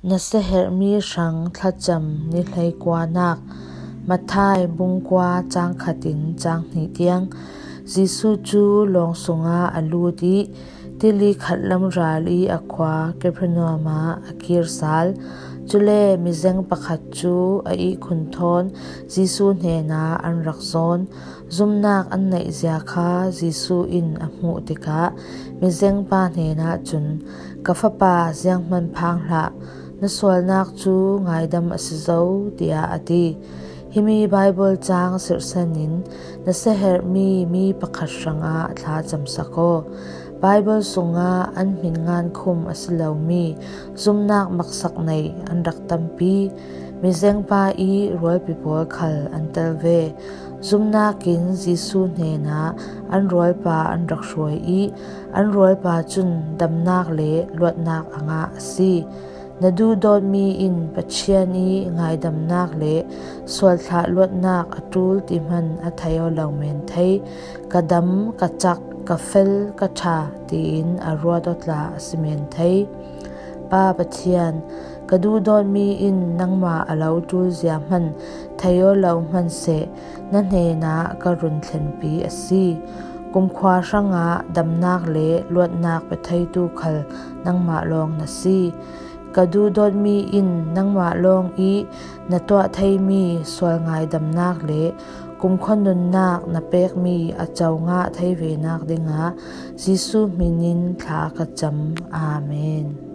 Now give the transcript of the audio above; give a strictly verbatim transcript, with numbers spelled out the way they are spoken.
Nasia herhmi hrang thlacam ni hleikuanak. Matthai bung kua cang khatin cang hnih tiang. Jesuh cu lawng sungah a lut i tili khatlam ral i a khua Capernaum ah a kir sal. Cule mizeng pakhat cu a ihkhun thawn Jesuh hnenah an rak zawn. Zumnak an neih zia kha Jesuh in a hmuh tikah mizengpa hnenah cun, "Ka fapa, zianghman phang hlah, na sualnak cu ngaidam a si zo," tiah a ti. Himi Baibal cang sirhsan in nasia herhmi mi pakhat hrangah thlacamsak aw. Baibal sungah an hmin ngankhum a si lomi zumnak maksak nei an rak tampi. Mizengpa i rualpi pawl khal an tel ve. Zumnak in Jesuh hnenah an rualpa an rak hruai i an rualpa cun damnak le luatnak a ngah a si. Na duhdawtmi in Pathian i ngaidamnak le sualthlah luatnak a ṭul ti hman a thei aw lo men thei. Ka dam, ka cak, ka fel, ka ṭha, tiin a ruat aw tla a si men thei. Pa Pathian, ka duhdawtmi in nangmah a lo ṭul zia hman thei aw lo hman seh, na hnenah ka run thlenpi a si. Kumkhua hrangah damnak le luatnak pe theitu khal nangmah lawng na si. Ka duhdawtmi in nangmah lawng i na tuah theimi sual ngaidamnak le kumkhua nunnak na pekmi a co ngah thei venak dingah Jesuh hmin in thla ka cam. Amen.